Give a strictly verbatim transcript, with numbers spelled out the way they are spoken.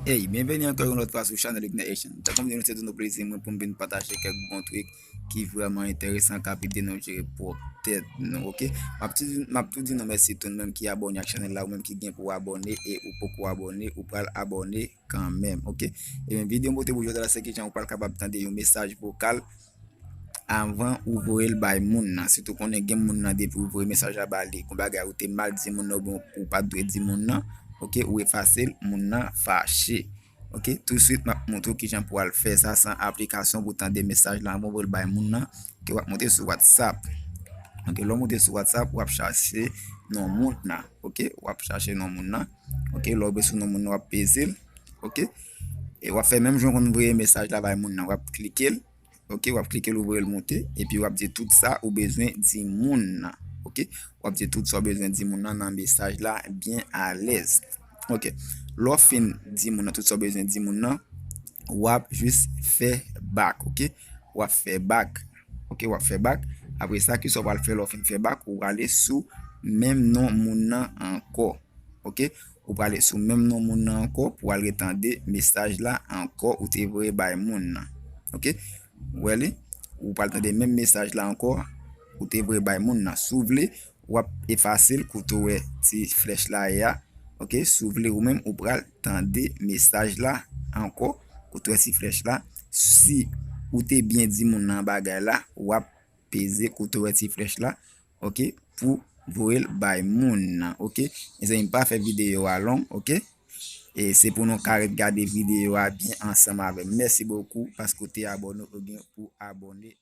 Hey, byenveni ankò yon lòt fwa sou chanèl Ignite Action. Tankou m di nou, se toujou yon plezi mwen pou m vin pataje kèk bon trik ki vrèman enteresan, k ap ede nou jere pwòp tèt nou, oke? M ap tou, m ap tou di nou mèsi tou menm ki abòne ak chanèl la, ou menm ki gen pou abòne e ou poko abòne, ou pral abòne kanmenm, oke? Ebyen, videyo m pote pou jodi a la, se kijan ou pral kapab tande yon mesaj vokal anvan ou voye l bay moun nan. Sitou konnen gen moun nan, depi ou voye mesaj la ba li, gon bagay ou te mal di moun nan oubyen ou pa t dwe di moun nan, oke, ou efase l, moun nan fache. Oke, touswit m ap montre w kijan pou w al fè sa san aplikasyon pou w tande mesaj la anvan w voye l bay moun nan, ke w ap monte sou WhatsApp. Oke, lè w monte sou WhatsApp, w ap chache non moun nan. Oke, w ap chache non moun nan. Oke, lè w rive sou non moun nan, w ap peze l. Oke, e w ap fè menm jan w konn voye mesaj la bay moun nan, w ap klike l. Oke, w ap klike l, ou voye l monte, epi w ap di tout sa ou bezwen di moun nan. Oke, w ap di tout sa w bezwen di moun nan nan mesaj la byen alèz. Oke, lè w fin di moun nan tout sa w bezwen di moun nan, w ap jis fè bak, oke? W ap fè bak, oke? W ap fè bak. Apre sa, kisa w pral fè lè w fin fè bak? Ou prale sou menm non moun nan ankò, oke? Ou prale sou menm non moun nan ankò pou w al retande mesaj la ankò ou te voye bay moun nan, oke? Ou wè li? Ou pral tande menm mesaj la ankò ou te voye bay moun nan. Si w vle, w ap efase l kote w wè ti flèch la ye a, oke? Si w vle ou menm, ou pral tande mesaj la ankò kote w wè ti flèch la. Si ou te byen di moun nan bagay la, w ap peze kote w wè ti flèch la, oke, pou voye l bay moun nan, oke? Mezanmi, m pa fè videyo a long, oke? E se pou nou ka ret gade videyo a byen ansanm avè m. Mèsi bokou paske w te abòne oubyen ou abòne.